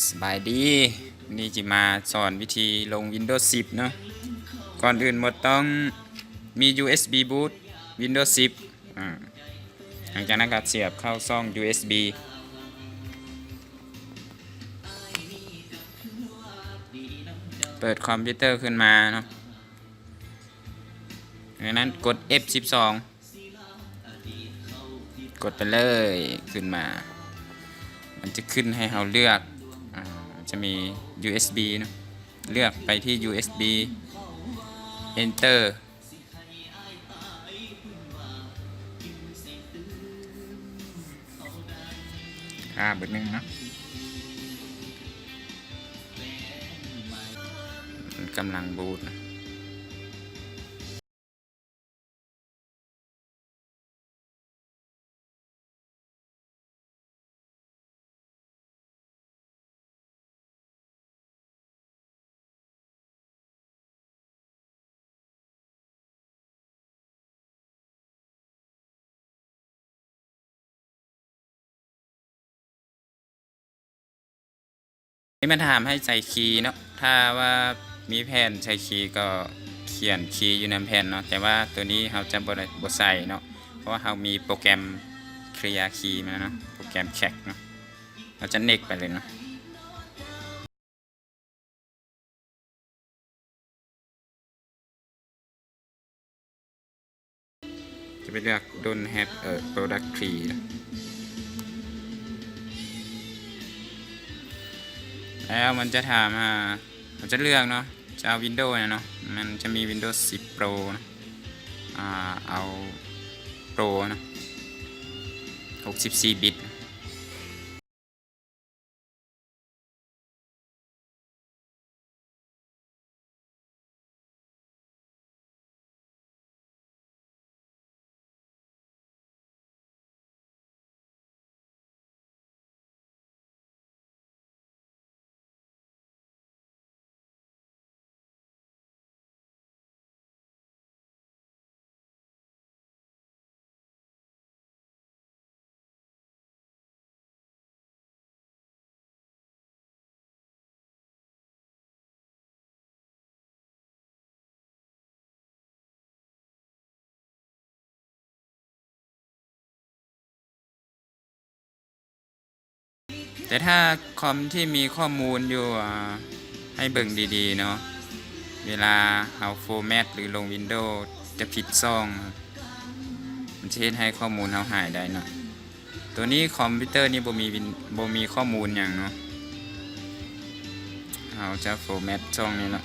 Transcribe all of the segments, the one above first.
ສະບາຍດີ, ນີ້ຊິມາສອນວິທີລົງ Windows ສິບເນາະ. ກ່ອນອື່ນໝົດຕ້ອງມີ USB boot Windows ສິບ ອາ ຫຼັງຈາກນັ້ນກໍສຽບເຂົ້າຊ່ອງ USB. ເປີດຄອມພິວເຕີຂຶ້ນມາເນາະ, ໃນນັ້ນກົດ F ສິບສອງ ກົດໄປເລີຍ. ຂຶ້ນມາ ມັນຈະຂຶ້ນໃຫ້ເຮົາເລືອກ ອາ ຈະມີ USB ເນາະ, ເລືອກໄປທີ່ USB Enter ຖ້າບຶດໜຶ່ງເນາະ, ມັນກຳລັງບູດນະ. ນີ້ມັນຖາມໃຫ້ໃສ່ຄີເນາະ, ຖ້າວ່າມີແຜ່ນໃສ່ຄີກໍຂຽນຄີຢູ່ນຳແຜ່ນເນາະ, ແຕ່ວ່າໂຕນີ້ເຮົາຈະບໍ່ໄດ້ ບໍ່ໃສ່ເນາະ ເພາະວ່າເຮົາມີໂປຣແກຣມເຄລຍຄີມາເນາະ, ໂປຣແກຣມແຄັກເນາະ, ເຮົາຈະ next ໄປເລີຍເນາະ. ຈະໄປເລືອກ Don't have a product key ແລ້ວມັນຈະຖາມຫາ ເຮົາຈະເລືອກເນາະ, ຈະເອົາ Windows ນະເນາະ, ມັນຈະມີ Windows ສິບ Pro ນະ, ອາ ເອົາ Pro ນະ, ຫົກສິບສີ່ບິດ. ແຕ່ຖ້າຄອມທີ່ມີຂໍ້ມູນຢູ່ ອາ ໃຫ້ເບິ່ງດີໆເນາະ, ເວລາເຮົາ format ຫຼື ລົງ Windows ຈະຜິດຊ່ອງ, ມັນຈະເຮັດໃຫ້ຂໍ້ມູນເຮົາຫາຍໄດ້ເນາະ. ໂຕນີ້ຄອມພິວເຕີນີ້ບໍ່ມີວິນ ບໍ່ມີຂໍ້ມູນຫຍັງເນາະ, ເຮົາຈະ format ຊ່ອງນີ້ເນາະ.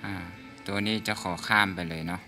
ອາ ໂຕນີ້ຈະຂໍຂ້າມໄປເລີຍເນາະ.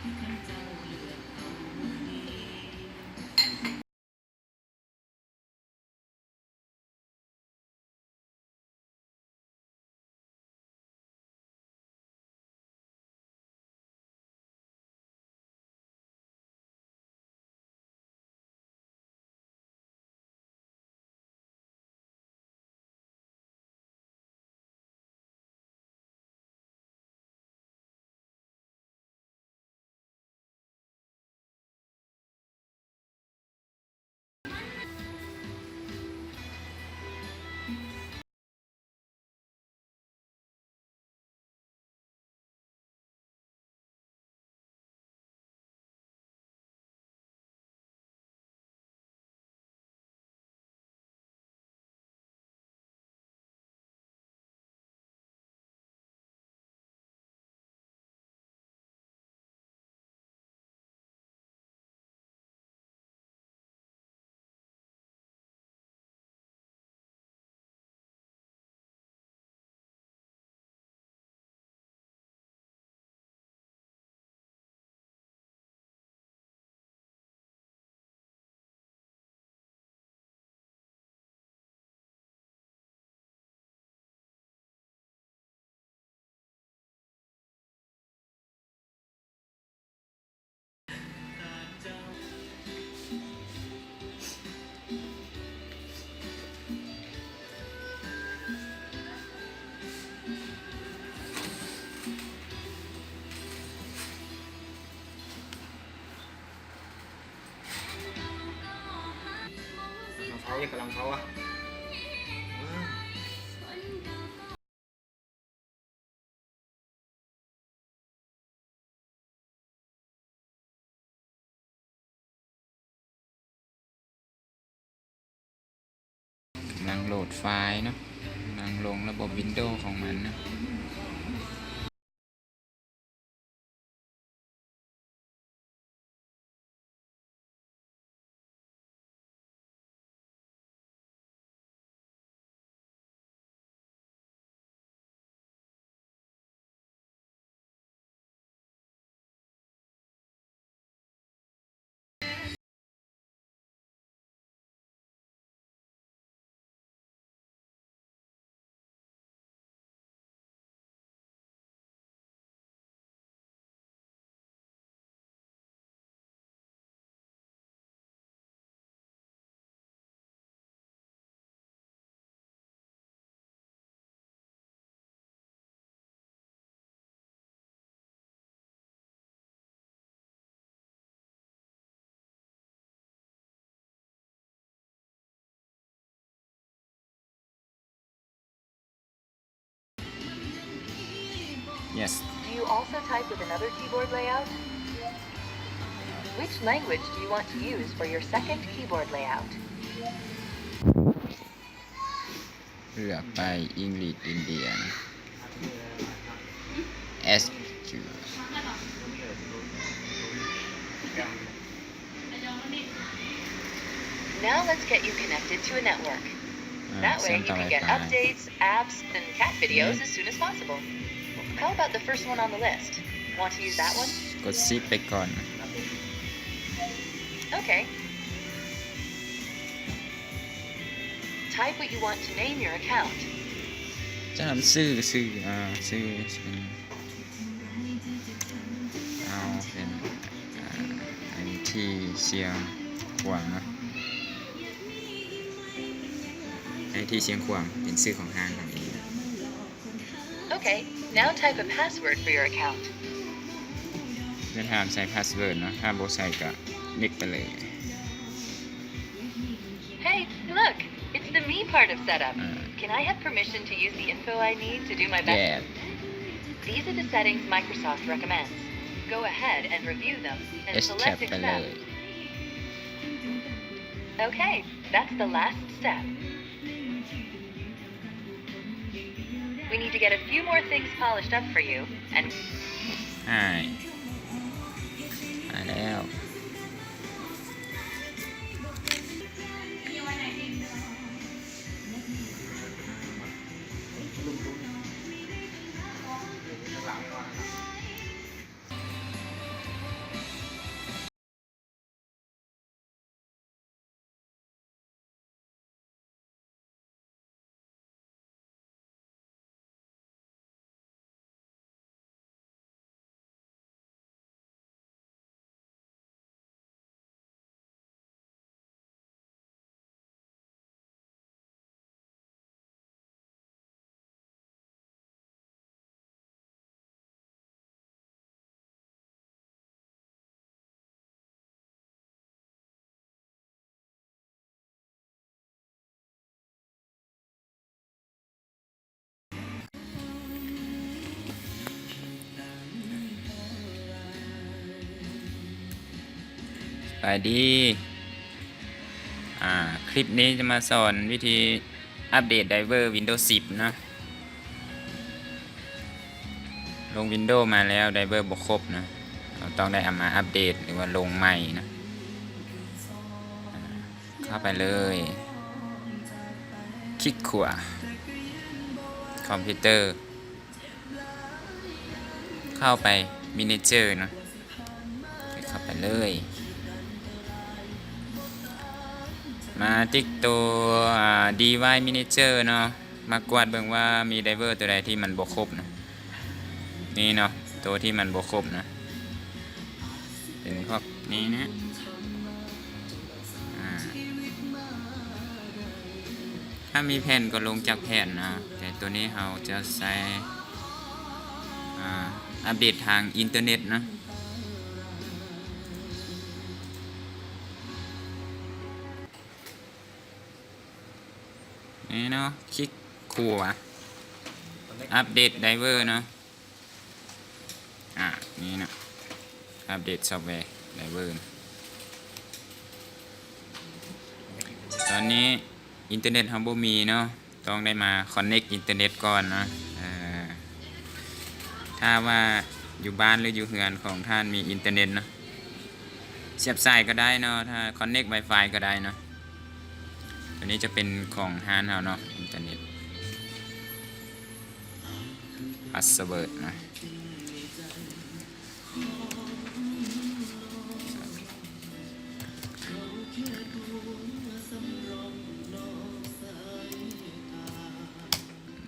ກຳລັງເຜົາ ກຳລັງເຜົາອະ. ກຳລັງໂຫຼດໄຟລ໌ເນາະ, ກຳລັງລົງລະບົບວິນໂດຂອງມັນເນາະ. Do you also type with another keyboard layout? Which language do you want to use for your second keyboard layout? ເລືອກໄປ English Indian. Now let's get you connected to a network. That way you can get updates, apps, and cat videos as soon as possible. How about the first one on the list? Want to use that one? ກົດສິບໄປກ່ອນ. Okay. Type what you want to name your account. ຈະນຳຊື່ ຊື່ ເອີ ຊື່ ເອົາເປັນ ເອີ ໄອທີຊຽງຂວາງເນາະ, ໄອທີຊຽງຂວາງ ເປັນຊື່ຂອງຮ້ານເຮົາເອງ. Okay, now type a password for your account. ຈະຖາມໃສ່ພາສເວີດເນາະ, ຖ້າບໍ່ໃສ່ກະ next ໄປເລີຍ. Hey, look, it's the me part of setup. Can I have permission to use the info I need to do my best? These are the settings Microsoft recommends. Go ahead and review them and select accept. Okay, that's the last step. We need to get a few more things polished up for you and ຫາຍ ມາແລ້ວ. ບາຍດີ ອ່າ ຄລິບນີ້ຈະມາສອນວິທີອັບເດດໄດເວີວິນໂດສິບເນາະ. ລົງວິນໂດມາແລ້ວໄດເວີບໍ່ຄົບເນາະ, ເຮົາຕ້ອງໄດ້ເອົາມາອັບເດດ ຫຼືວ່າລົງໃໝ່ເນາະ. ອ່າ ເຂົ້າໄປເລີຍ ຄລິກຂວາ ຄອມພິວເຕີ ເຂົ້າໄປແມເນເຈີເນາະ, ເຂົ້າໄປເລີຍ. ມາຕິກໂຕ ອ່າ ດີໄວສ໌ແມເນເຈີເນາະ, ມາກວດເບິ່ງວ່າມີໄດເວີໂຕໃດທີ່ມັນບໍ່ຄົບເນາະ. ນີ້ເນາະ ໂຕທີ່ມັນບໍ່ຄົບເນາະ ເປັນພວກນີ້ນະ. ອ່າ ຖ້າມີແຜ່ນກໍລົງຈາກແຜ່ນເນາະ, ແຕ່ໂຕນີ້ເຮົາຈະໃຊ້ ອ່າ ອັບເດດທາງອິນເຕີເນັດເນາະ. ນີ້ເນາະ ຄລິກຂວາ ອັບເດດໄດເວີເນາະ. ອ່າ ນີ້ເນາະ ອັບເດດຊອບແວໄດເວີ. ຕອນນີ້ອິນເຕີເນັດເຮົາບໍ່ມີເນາະ, ຕ້ອງໄດ້ມາຄອນເນັກອິນເຕີເນັດກ່ອນເນາະ. ເອີ ຖ້າວ່າຢູ່ບ້ານ ຫຼື ຢູ່ເຮືອນຂອງທ່ານມີອິນເຕີເນັດເນາະ, ສຽບສາຍກໍໄດ້ເນາະ, ຖ້າຄອນເນັກໄວຟາຍກໍໄດ້ເນາະ. ໂຕນີ້ຈະເປັນຂອງຮ້ານເຮົາເນາະ ອິນເຕີເນັດ ພາສເວີດນະ.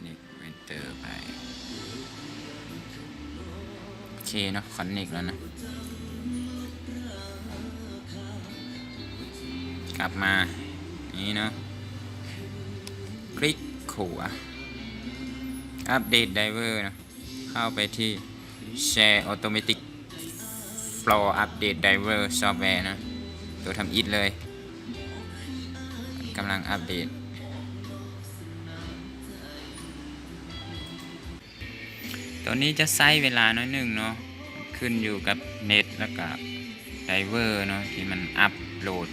ເນັກເວັນເຕີໄປ ໂອເຄເນາະ ຄອນເນັກແລ້ວນະ. ກັບມານີ້ເນາະ ຄລິກຂວາ ອັບເດດໄດເວີເນາະ, ເຂົ້າໄປທີ່ Share Automatic for Update Driver Software ນະ, ໂຕທຳອິດເລີຍ ກຳລັງອັບເດດ. ໂຕນີ້ຈະໃຊ້ເວລາໜ້ອຍໜຶ່ງເນາະ, ຂຶ້ນຢູ່ກັບເນັດ ແລ້ວກະໄດເວີເນາະ ທີ່ມັນອັບໂຫຼດ